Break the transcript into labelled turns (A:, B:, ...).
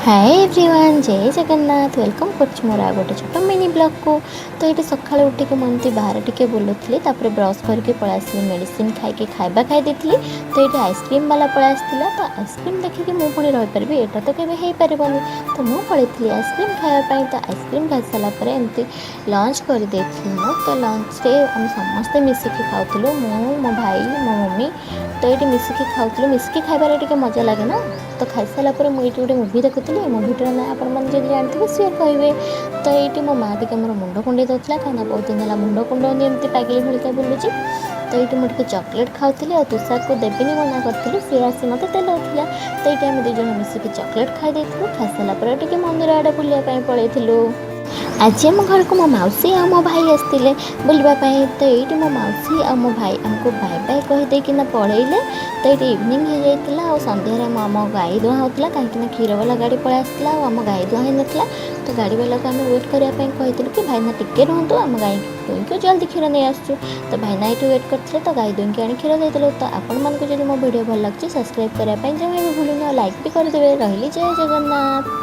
A: ହାଏ everyone, ଜୟ Jagannath. Welcome କରୁଛି ମୋର ଆଉ ଗୋଟେ ଛୋଟ ମିନି ବ୍ଲଗ୍କୁ। ତ ଏଇଠି ସକାଳୁ ଉଠିକି ମୁଁ ଏମିତି ବାହାରେ ଟିକେ ବୁଲୁଥିଲି। ତାପରେ ବ୍ରସ୍ କରିକି ପଳେଇ ଆସିଲି, ମେଡ଼ିସିନ ଖାଇକି ଖାଇବା ଖାଇ ଦେଇଥିଲି। ତ ଏଇଠି ଆଇସ୍କ୍ରିମ୍ ବାଲା ପଳେଇ ଆସିଥିଲା। ତ ଆଇସ୍କ୍ରିମ୍ ଦେଖିକି ମୁଁ ପୁଣି ରହିପାରିବି, ଏଇଟା ତ କେବେ ହେଇପାରିବନି। ତ ମୁଁ ପଳେଇଥିଲି ଆଇସ୍କ୍ରିମ୍ ଖାଇବା ପାଇଁ। ତ ଆଇସ୍କ୍ରିମ୍ ଖାଇସାରିଲା ପରେ ଏମିତି ଲଞ୍ଚ କରିଦେଇଥିଲି ମୁଁ। ତ ଲଞ୍ଚରେ ଆମେ ସମସ୍ତେ ମିଶିକି ଖାଉଥିଲୁ, ମୁଁ, ମୋ ଭାଇ, ମୋ ମମି। ତ ଏଇଠି ମିଶିକି ଖାଉଥିଲୁ। ମିଶିକି ଖାଇବାରେ ଟିକେ ମଜା ଲାଗେ ନା। ତ ଖାଇସାରିଲା ପରେ ମୁଁ ଏଇଠି ଗୋଟେ ମୁଭି ଦେଖୁଥିଲି। ଏ ମୁଭିଟାର ନାଁ ଆପଣମାନେ ଯଦି ଜାଣିଥିବେ, ସିଓର କହିବେ। ତ ଏଇଠି ମୋ ମା ଟିକେ ମୋର ମୁଣ୍ଡ କୁଣ୍ଡେଇ ଦେଉଥିଲା, କାହିଁକିନା ବହୁତ ଦିନ ହେଲା ମୁଣ୍ଡ କୁଣ୍ଡଉନି, ଏମିତି ପାଗିଳି ଭଳିକା ବୁଲୁଛି। ତ ଏଇଠି ମୁଁ ଟିକେ ଚକୋଲେଟ୍ ଖାଉଥିଲି ଆଉ ତୁଷାରକୁ ଦେବିନି ମନା କରିଥିଲି, ସିଏ ଆସି ମୋତେ ଦେଉଥିଲା। ତ ଏଇଠି ଆମେ ଦୁଇ ଜଣ ମିଶିକି ଚକୋଲେଟ୍ ଖାଇ ଦେଇଥିଲୁ। ଖାଇସାରିଲା ପରେ ଟିକେ ମନ୍ଦିର ଆଡ଼େ ବୁଲିବା ପାଇଁ ପଳେଇଥିଲୁ। ଆଜି ଆମ ଘରକୁ ମୋ ମାଉସୀ ଆଉ ମୋ ଭାଇ ଆସିଥିଲେ ବୁଲିବା ପାଇଁ। ତ ଏଇଠି ମୋ ମାଉସୀ ଆଉ ମୋ ଭାଇ ଆମକୁ ବାଏ ବାଏ କହିଦେଇକିନା ପଳେଇଲେ। ତ ଏଇଠି ଇଭିନିଂ ହେଇଯାଇଥିଲା ଆଉ ସନ୍ଧ୍ୟାରେ ଆମ ଗାଈ ଦୁହାଁ ହେଉଥିଲା, କାହିଁକିନା କ୍ଷୀରବାଲା ଗାଡ଼ି ପଳେଇ ଆସିଥିଲା ଆଉ ଆମ ଗାଈ ଦୁହାଁ ହେଇନଥିଲା। ତ ଗାଡ଼ିବାଲାକୁ ଆମେ ୱେଟ୍ କରିବା ପାଇଁ କହିଥିଲୁ କି ଭାଇନା, ଟିକେ ରୁହନ୍ତୁ, ଆମ ଗାଈ ଦୁହିଁକି ଜଲ୍ଦି କ୍ଷୀର ନେଇ ଆସୁଛୁ। ତ ଭାଇନା ଏଇଠି ୱେଟ୍ କରିଥିଲେ, ତ ଗାଈ ଦୁହିଁକି ଆଣି କ୍ଷୀର ଦେଇଦେଲୁ। ତ ଆପଣମାନଙ୍କୁ ଯଦି ମୋ ଭିଡ଼ିଓ ଭଲ ଲାଗୁଛି, ସବସ୍କ୍ରାଇବ୍ କରିବା ପାଇଁ ଜମା ବି ଭୁଲୁନି ଆଉ ଲାଇକ୍ ବି କରିଦେବେ। ରହିଲି, ଜୟ ଜଗନ୍ନାଥ।